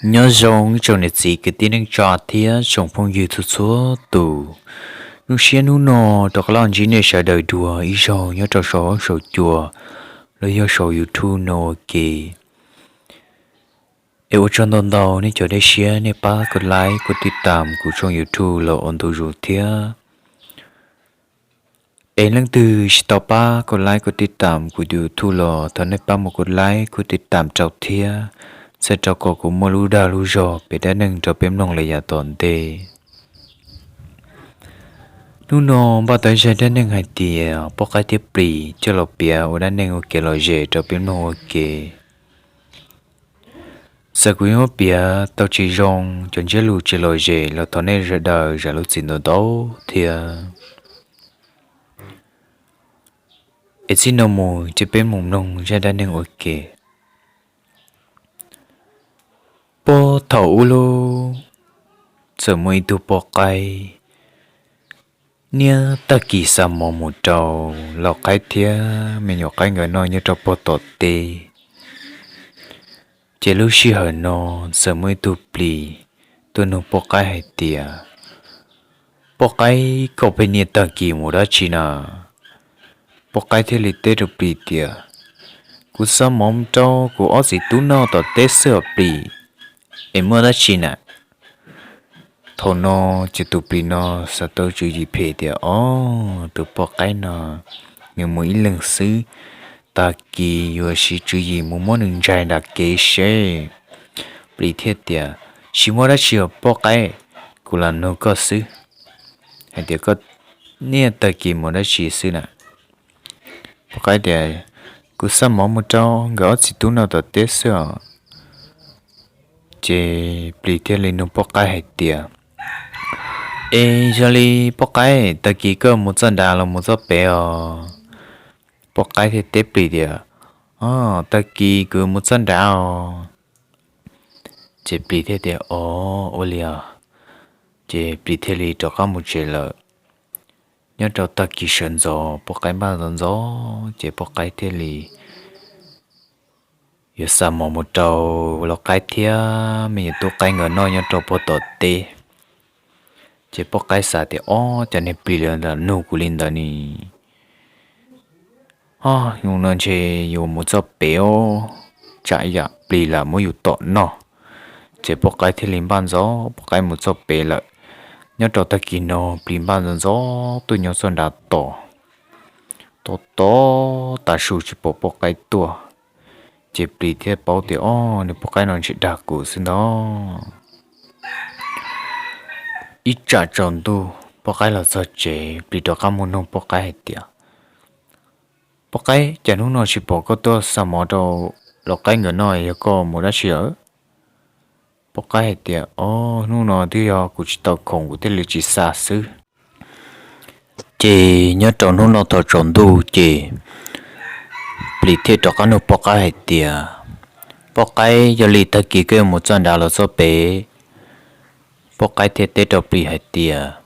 Nyob zoo ib tsoom niam txiv kwv tij neej tsa thiab tsoom phooj ywg txhua txhua tus. Zoo siab hnub no rov qab los ntsib nej sawv daws dua ib zaug nyob rau saum huab saum cua los yog saum YouTube no ua ke. Es ua tsaug ntau ntau nej cov dej siab nej pab kuj like kuj tij tam kuv tshooj YouTube los ua ntu zus thiab. Es leej twg tsis tau pab kuj like kuj tij tam kuv YouTube los thov nej pab mus kuj like kuj tij tam rau thiab, txhawm rau kom kuv muaj lub dag lub zog piav dab neeg rau peb mloog lawm yav tom ntej. Hnub no npaj tau zaj dab neeg hais tias poj qaib thiab plis coj los piav ua dab neeg ua kev lom zem rau peb mloog ua ke. Txawm kuv yuav piav tau tsis zoo, cov ntsiab lus tsis lom zem los thov nej sawv daws zam lub txim ntau ntau thiab. Es txij no mus ces peb mus mloog zaj dab neeg ua ke. Puag thaum ub lub, txawm muaj ib tug poj qaib niaj tag kis xa mov mus rau lau qaib thiab me nyuam qaib nkawd noj nyob rau puag tom teb. Ces lub sij hawm no txawm muaj ib tug plis tuaj nug poj qaib hais tias, Poj qaib, koj pheej niaj tag kis mus dab tsi na? Poj qaib thiaj li teb rau plis tias, Kuv xa mov mus rau kuv ob txiv tub noj tom teb xwb os plis, es muaj dab tsi na? Thaum no ces tus plis no xav tau tswv yim phem tias, Ob, tus poj qaib no nws mus ib leeg xwb, tag kis yuav siv tswv yim mus muab nws ntsais nram kev seb. Plis thiaj tias, Tsis muaj dab tsi os poj qaib, kuv lam nug koj xwb, hais tias koj niaj tag kis mus dab tsi xwb na? Poj qaib tias, Kuv xa mov mus rau nkawd ob txiv tub noj tom teb xwb os. Ces plis thiaj li nug poj qaib hais tias, Es yog li poj qaib, tag kis koj mus txoj nrad los mus txoj pem os? Poj qaib thiaj teb plis tias, Ob, tag kis kuv mus txoj nrad os. Ces plis thiaj tias, Ob, ua li os. Ces plis thiaj li rov qab mus tsev lawm. Nyob rau tag kis sawv ntxov poj qaib npaj ntxov ntxov ces poj qaib thiaj li yuav xa mov mus rau lau qaib thiab me nyuam tub qaib nkawd noj nyob rau puag tom teb. Ces poj qaib xav tias, Ob, cov niag plis lam nug kuv li ntawd ni, ob, yus no ntshe yuav mus txoj pem os, tsam yam plis lam muab yus tom noj. Ces poj qaib thiaj li npaj ntxov poj qaib mus txoj pem lawm. Nyob rau tag kis no plis npaj ntxov ntxov tuaj nyob txoj nrad tos, tos tos tas su tsis pom poj qaib tuaj. Ces plis thiaj paub tias, Ob, nws poj qaib no ntshe dag kuv xwb ntag. Ib tsam tsaus ntuj poj qaib los txog tsev, plis rov qab mus nug poj qaib hais tias, Poj qaib, cas hnub no tsis pom koj tuaj xa mov rau lau qaib nkawd noj, yog koj mus dab tsi lawm? Poj qaib hais tias, Ob, hnub no twb yog kuv tsis tau khoom kuv thiaj li tsis xa xwb. Ces nyob rau hnub no thaum tsaus ntuj ces plis thiaj rov qab nug poj qaib hais tias, Poj qaib, yog li tag kis koj yuav mus txoj nrad los txoj pem? Poj qaib thiaj teb rau plis hais tias,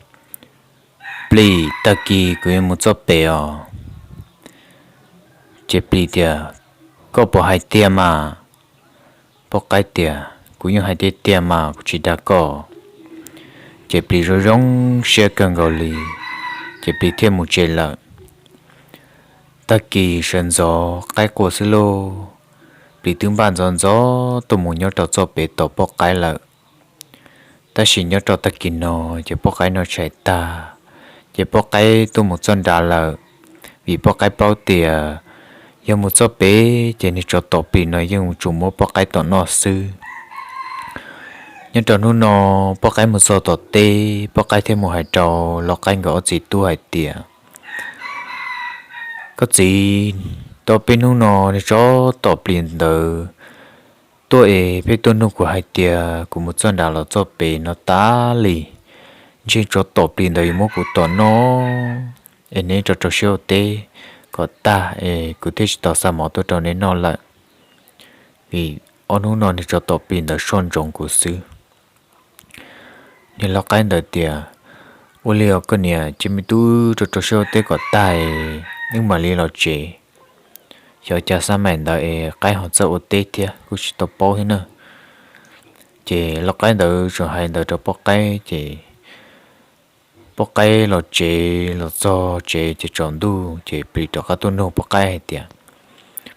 Plis, tag kis kuv yuav mus txoj pem os. Ces plis tias, Koj puas hais tiag mas? Poj qaib tias, Kuv yeej hais tiag tiag mas, kuv tsis dag koj. Ces plis zoo zoo siab kawg nkaus li, ces plis thiaj mus tsev lawm. Tag kis sawv ntxov qaib qua xwb lauj, plis twb npaj ntxov ntxov tuaj mus nyob rau txoj pem tos poj qaib lawm. Tab sis nyob rau tag kis no ces poj qaib noj tshais tag, ces poj qaib tuaj mus txoj nrad lawm, vim poj qaib paub tias yog mus txoj pem ces niag tsov tom plis no yeej tsuas muab poj qaib tom noj xwb. Nyob rau hnub no poj qaib mus txog tom teb, poj qaib thiaj mus hais rau lau qaib nkawd ob txiv tub hais tias, Koj txiv, tau peb hnub no niag tsov tom plis ntawd tuaj es peb tuaj nug kuv hais tias kuv mus txoj nrad los txoj pem no tas li, ntshe tsov tom plis ntawd yuav muab kuv tom noj, es neb rau rau siab ua teb kom tag es kuv thiaj tsis tau xa mov tuaj rau neb noj lawm, vim ob hnub no niag tsov tom plis ntawd soj ntsoov kuv xwb. Niag lau qaib ntawd tias, Ua li os koj niam, cia me tub rau rau siab ua teb kom tag es wb mam li los tsev. Xyov cas xab maim ntawd es qaib ho txawj ua teb thiab kuj tsis tau paub thiab na. Ces lau qaib ntawd tseem hais ntawd rau poj qaib ces poj qaib los tsev, los txog tsev ces tsaus ntuj ces plis rov qab tuaj nug poj qaib hais tias,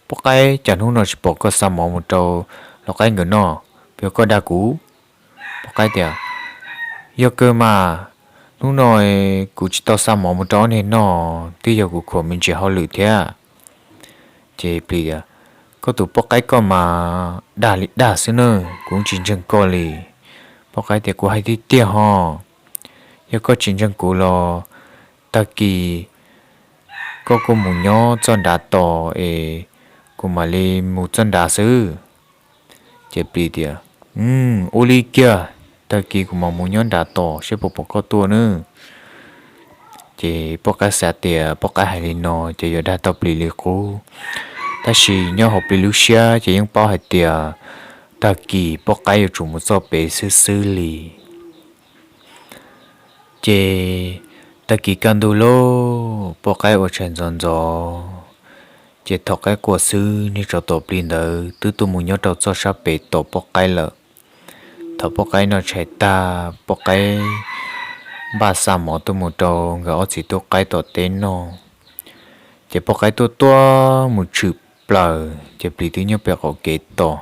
Poj qaib, cas hnub no tsis pom koj xa mov mus rau lau qaib nkawd noj, puas yog koj dag kuv? Poj qaib tias, Yog kawg mas, hnub no kuv tsis tau xa mov mus rau ob niag noj, twb yog kuv khuam me ntsis hauj lwm thiab. Ces plis tias, Koj tus poj qaib koj mas dag li dag xwb na, kuv tsis ntseeg koj li. Poj qaib tias, Kuv hais tiag tiag ho, yog koj tsis ntseeg kuv los tag kis koj kuj mus nyob txoj nrad tos es kuv mam li mus txoj nrad xwb. Ces plis tias, Ua li kiag, tag kis kuv mam mus nyob nrad tos seb puas pom koj tuaj nawb. Ces poj qaib xav tias poj qaib hais li no ces yuav dag tau plis li qub, tab sis nyob hauv plis lub siab ces yeej paub hais tias tag kis poj qaib yuav tsum mus txoj pem xwb xwb li. Ces tag kis kaj ntug lawm, poj qaib ua tshais ntxov ntxov, ces thaum qaib qua xwb niag tsov tom plis ntawd twb tuaj mus nyob rau txoj sab pem tos poj qaib lawm. Thaum poj qaib noj tshais tag, poj qaib npaj xa mov tuaj mus rau nkawd ob txiv tub qaib tom teb noj. Ces poj qaib tuaj tuaj mus tshwm plaws ces plis twb nyob pem qaum kev tos.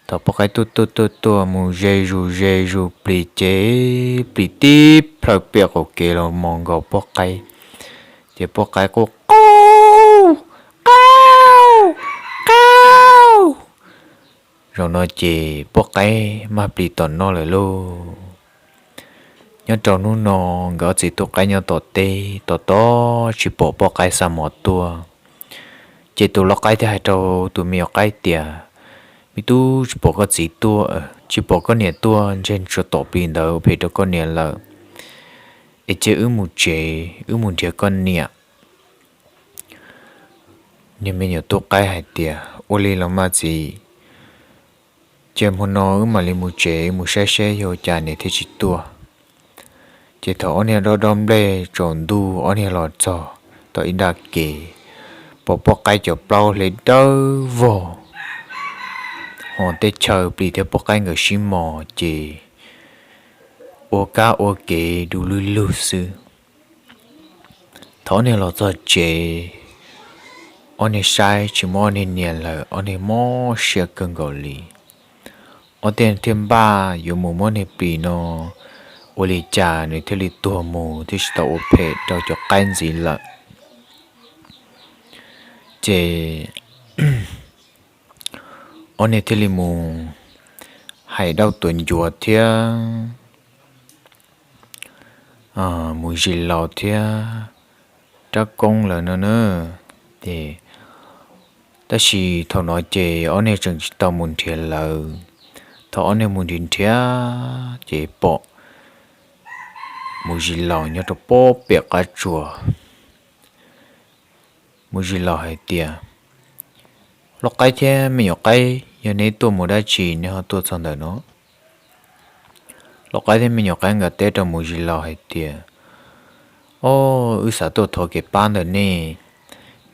Thaum poj qaib tuaj tuaj tuaj tuaj mus ze zus ze zus plis ces plis tib plhaw pem qaum kev los mos nkaus poj qaib, ces poj qaib quaj, Qauj, qauj, qauj. Zaum no ces poj qaib mag plis tom noj lawm lauj. Nyob rau hnub no nkawd ob txiv tub qaib nyob tom teb tos tos tsis pom poj qaib xa mov tuaj. Ces tus lau qaib thiaj hais rau tus me nyuam qaib tias, Me tub, tsis pom koj txiv tuaj, tsis pom koj niam tuaj, ntshe tsov tom plis ntawd ua phem rau koj niam lawm. Es cia wb mus tsev, wb mus nrhiav koj niam. Niag me nyuam tub qaib hais tias, Ua li los mas txiv, ces hmo no wb mam li mus tsev mus saib seb yog cas niam thiaj tsis tuaj. Ces thaum ob niag dob dob nplej tsaus ntuj ob niag los txog tom ib nrab kev, pom poj qaib cov plaub hle dawb vog, ho tej chaw plis thiab poj qaib nkawd sib mos ces ua kab ua kev du lug lug xwb. Thaum ob niag los txog tsev, ob niag saib tsis muaj ob niag niam lawm, ob niag mob siab kawg nkaus li. Ob niag thiaj npaj yuav mus muab niag plis no ua li cas nws thiaj li tuag mus thiab tsis tau ua phem rau cov qaib ntxiv lawm. Ces ob niag thiaj li mus hais dauj tuav ncuav thiab mus zis laus thiab rab koob lawm no na. Ces tab sis thaum no ces ob niag tseem tsis tau mus nrhiav lawv. Thaum ob niag mus nrhiav nrhiav ces pom mus zis laus nyob rau pob pem qab tsuas. Mus zis laus hais tias, Lau qaib thiab me nyuam qaib, yog neb tuaj mus dab tsi neb ho tuaj txog ntawm no? Lau qaib thiab me nyuam qaib nkawd teb rau mus zis laus hais tias, Ob, wb xav tuaj thov kev pab ntawm nej,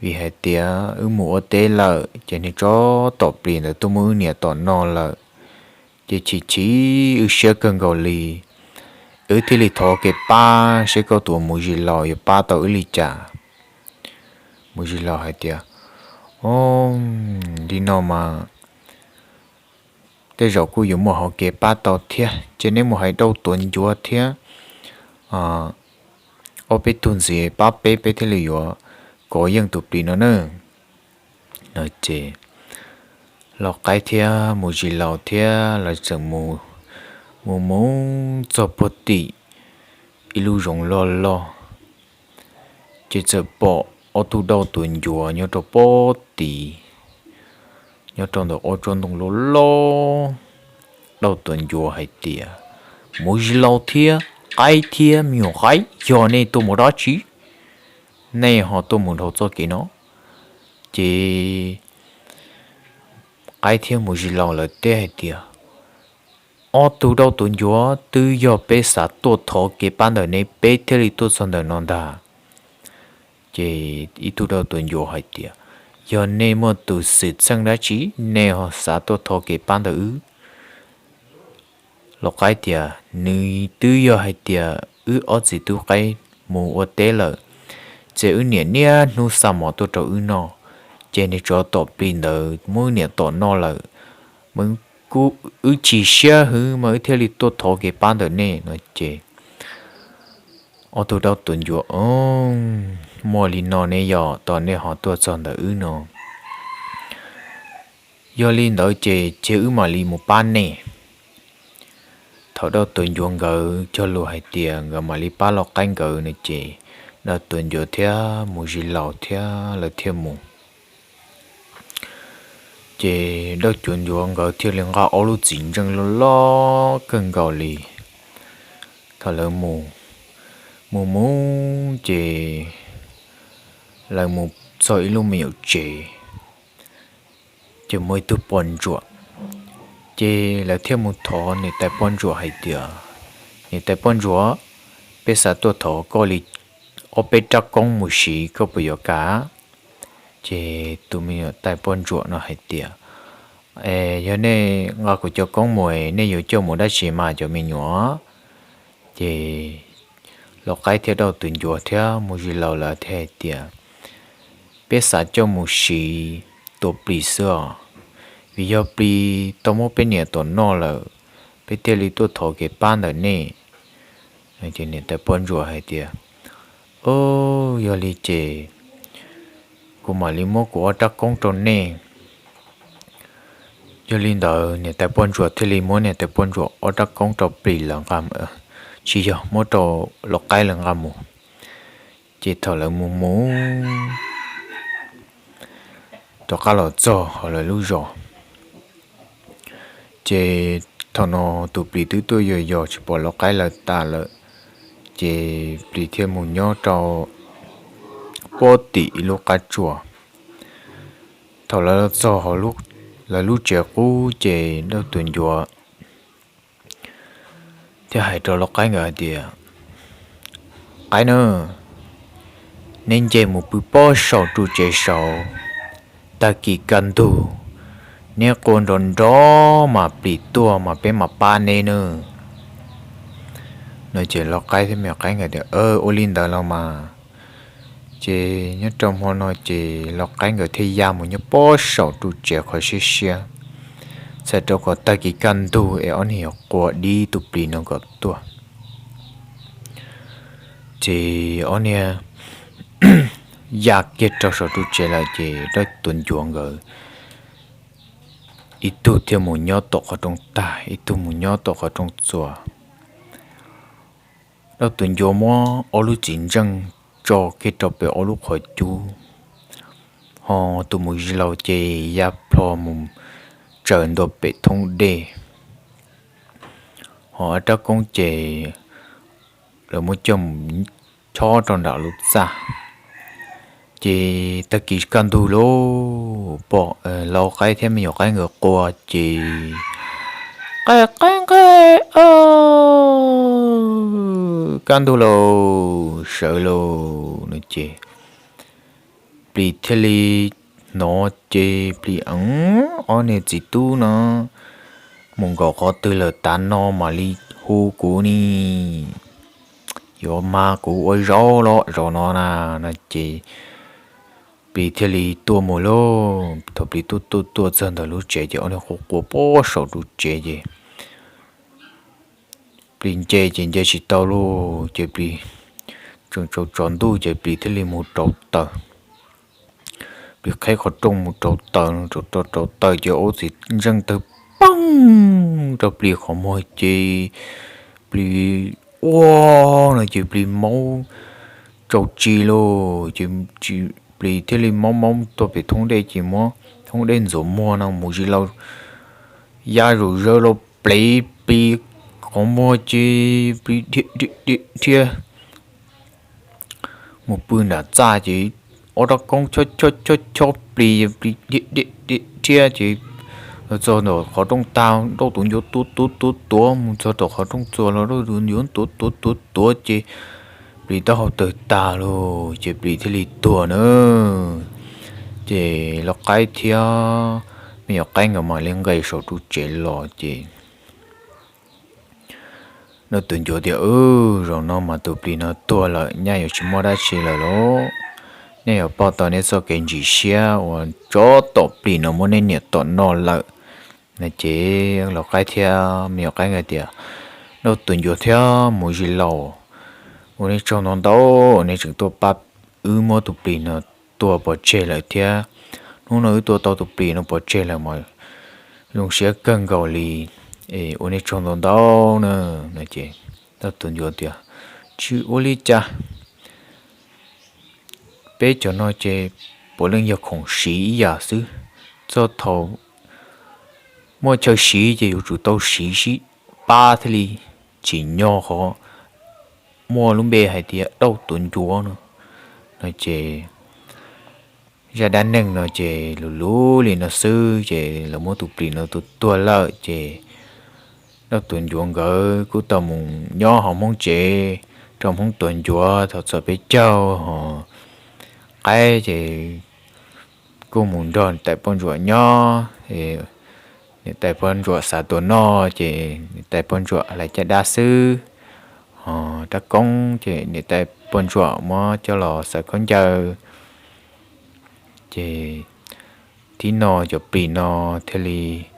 vim hais tias wb mus ua teb lawm ces niag tsov tom plis ntawd tuaj muab wb niam tom no lawm, ces chim chim wb siab kawg nkaus li. Wb thiaj li thov kev pab seb koj tus mus zis laus yuav pab tau wb li cas. Mus zis laus hais tias, Ob, li no mas tej zaum kuj yuav muaj hauv kev pab tau thiab, ces neb mus hais dauj tuav ncuav thiab ob peb tug ntxiv pab peb, peb thiaj li yuav kov yeej tus plis no na. No ces lau qaib thiab mus zis laus thiab lawv txawm mus mus txog puag tim ib lub zoov loj loj, ces txawm pom ob tug dauj tuav ncuav nyob rau pob tid, nyob rau ntawm ob tsob ntoo loj loj. Dauj tuav ncuav hais tias, Mus zis laus thiab qaib thiab me nyuam qaib, yog nej tuaj mus dab tsi, nej ho tuaj mus dhau txoj kev no? Ces qaib thiab mus zis laus lawv teb hais tias, Ob tug dauj tuav ncuav, twb yog peb xav tuaj thov kev pab ntawm neb peb thiaj li tuaj txog ntawm no ntag. Ces ib tug dauj tuav ncuav hais tias, Yog nej muaj tus xwm txheej dab tsi nej ho xav tuaj thov kev pab ntawm wb? Lau qaib tias, Nws twb yog hais tias wb ob txiv tub qaib mus ua teb lawm, ces wb niam niaj hnub xa mov tuaj rau wb noj, ces nws tsuas tom plis ntawd muab wb niam tom noj lawm, mas wb chim siab heev mas wb thiaj li tuaj thov kev pab ntawm nej no ces ob tug dab tuav ncuav, Muaj li no ne, yog tos nej ho tuaj txog ntawm wb no, yog li ntawd ces cia wb mam li mus pab nej. Thaum dab tuav ncuav nkawd cog lus hais tias nkawd mam li pab lau qaib nkawd no ces dab tuav ncuav thiab mus zis laus thiab lawv thiaj mus. Ces dab tuav ncuav nkawd thiaj li nqa ob lub txiv ntseej loj loj kawg nkaus li. Thaum lawv mus, mus mus ces lawv mus txog ib lub me nyuam tsev, ces muaj ib tug poj ntsuam, ces lawv thiaj mus thov niam tais poj ntsuam hais tias, Niam tais poj ntsuam, peb xav tuaj thov koj li ob peb rab koob mus siv, koj puas yuav kam? Ces tus me nyuam tais poj ntsuam no hais tias, Yog nej nqa kuv cov koob mus, nej yuav coj mus dab tsi mas cov me nyuam? Ces lau qaib thiab dab tuav ncuav thiab mus zis laus lawv thiaj hais tias, Peb xav coj mus siv tua plis xwb os, vim yog plis tau muab peb niam tom noj lawm, peb thiaj li tuaj thov kev pab ntawm nej. Ces niam tais poj ntsuam hais tias, Yog li ces kuv mam li muab kuv ob rab koob rau nej. Yog li ntawd niam tais poj ntsuam thiaj li muab niam tais poj ntsuam ob rab koob rau plis lawv nqa, tsis yog, muab rau lau qaib lawv nqa mus. Ces thaum lawv mus mus rov qab los txog hauv lawv lub zos, ces thaum no tus plis twb tuaj yos yos tsis pom lau qaib lawv tas lawm, ces plis thiaj mus nyob rau pob tim ib lub qab tsuas. Thaum lawv los txog hauv lawv lub tsev qub ces dab tuav ncuav thiaj hais rau lau qaib nkawd hais tias, Qaib na, neb nce mus pw pob saum ru tsev saud, tag kis kaj ntug neb qua nrov nrov mas plis tuaj mas peb mam pab neb nawb. No ces lau qaib thiab me nyuam qaib nkawd tias, Ua li ntawd los mas. Ces nyob rau hmo no ces lau qaib nkawd thiaj ya mus nyob pob saum ru tsev qhov siab siab, txhais rau kom tag kis kaj ntug es ob niag yuav qua dib tus plis no kom tuaj. Ces ob niag ya kiag rau saum ru tsev lawm ces dab tuav ncuav nkawd ib tug thiaj mus nyob tom qhov rooj tag, ib tug mus nyob tom qhov rooj txuas. Dab tuav ncuav muab ob lub txiv ntseej tso kiag rau pem ob lub qhov cub, ho tus mus zis laus ces ya plho mus tsaws ntua pem thoob dej, ho ob rab koob ces lawv muab coj mus chob rau nram lub txaj. Ces tag kis kaj ntug lauj, pom lau qaib thiab me nyuam qaib nkawd qua ces, Qaib qaib nqaij, kaj ntug lauj, sawv lauj no ces plis thiaj li hnov ces plis, Eev, ob niag txiv tub no mus nkaum qhov twg lawm tav no mam li hu kuv ne? Yuav mas kuv ua zaub los zaum no na. No ces plis thiaj li tuaj mus lauj. Thaum plis tuaj tuaj tuaj txog ntawm lub tsev ces ob niag qua qua pob saum ru tsev ces plis nce ces nce tsis tau lauj, ces plis tseem tsaus tsaus ntuj ces plis thiaj li mus rauv taws. Plis qheb qhov rooj mus rauv taws, rauv rauv rauv taws ces ob txiv ntseej tawg poog rau plis qhov muag ces plis ua no ces plis maub tsaus tsi lauj, ces plis thiaj li maub maub tuaj pem thoob dej ces muab thoob dej ntxuav muag no mus zis laus ya zom zaws los plev plis qhov muag ces plis dhia dhia dhia mus pw nram txaj ces ob rab koob chob chob chob chob plis, plis dhia dhia dhia dhia ces los txog ntawm qhov rooj tag dab tuav ncuav tuav tuav tuav tuav, mus txog tom qhov rooj txuas los dab tuav ncuav tuav tuav tuav tuav ces plis taub hau tawg tag lauj, ces plis thiaj li tuag na. Ces lau qaib thiab me nyuam qaib nkawd mam li nqes saum ru tsev los ces Noj Tus Ncuav tias, Wb, zaum no mas tus plis no tuag lawm, nyaj yuav tsis muaj dab tsi lawm lauj. Nej yuav pauj tau nej txoj kev ntsim siab uas tsov tom plis no muab nej niam tom noj lawm. No ces los qaib thiab me nyuam qaib nkawd tias, Noj Tus Ncuav thiab Mus Zis Laus, ua nej tsaug ntau ntau uas nej tseem tuaj pab wb muab tus plis no tua pov tseg lawm thiab. Hnub no wb tua tau tus plis no pov tseg lawm mas zoo siab kawg nkaus li, es ua nej tsaug ntau ntau na. No ces Noj Tus Ncuav tias, Tsis ua li cas, peb cov no ces puav leej yog khoom siv ib yam xwb. Txog thaum muaj chaw siv ces yuav tsum tau siv sib pab thiaj li tsim nyog qhov muaj lub npe hais tias Dauj Tuav Ncuav no. No ces zaj dab neeg no ces luv luv li no xwb ces lawv muab tus plis no tua tuag lawm ces Dauj Tuav Ncuav nkawd kuj tau mus nyob hauv Hmoob tsev, rau Hmoob tuav ncuav thaum txog peb caug ho qaib ces kuj mus nrog niam tais poj ntsuam nyob. Niam tais poj ntsuam xav tua noj ces niam tais poj ntsuam hlais caj dab xwb, ho rab koob ces niam tais poj ntsuam muab coj los xaws khaub ncaws. Ces thib no cov plis no thiaj li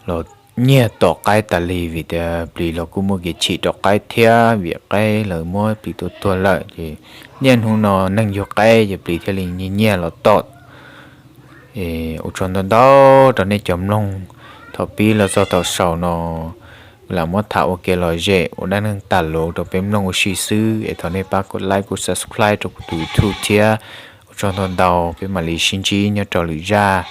los nyiag tom qaib tas li vim tias plis los kuj muaj kev chim rau qaib thiab vim qaib lawv muab plis tua tuag lawm ces niaj hnub no neeg yug qaib ces plis thiaj li nyiag nyiag los tom. Ua tsaug ntau ntau rau nej cov mloog. Thaum pib los txog thaum xaus no lam muab tham ua kev lom zem ua dab neeg tas luv rau peb mloog ua si xwb es thov nej pab kuv like kuv subscribe rau kuv tus YouTube thiab. Ua tsaug ntau ntau, peb mam li sib ntsib nyob rau lwm zaj.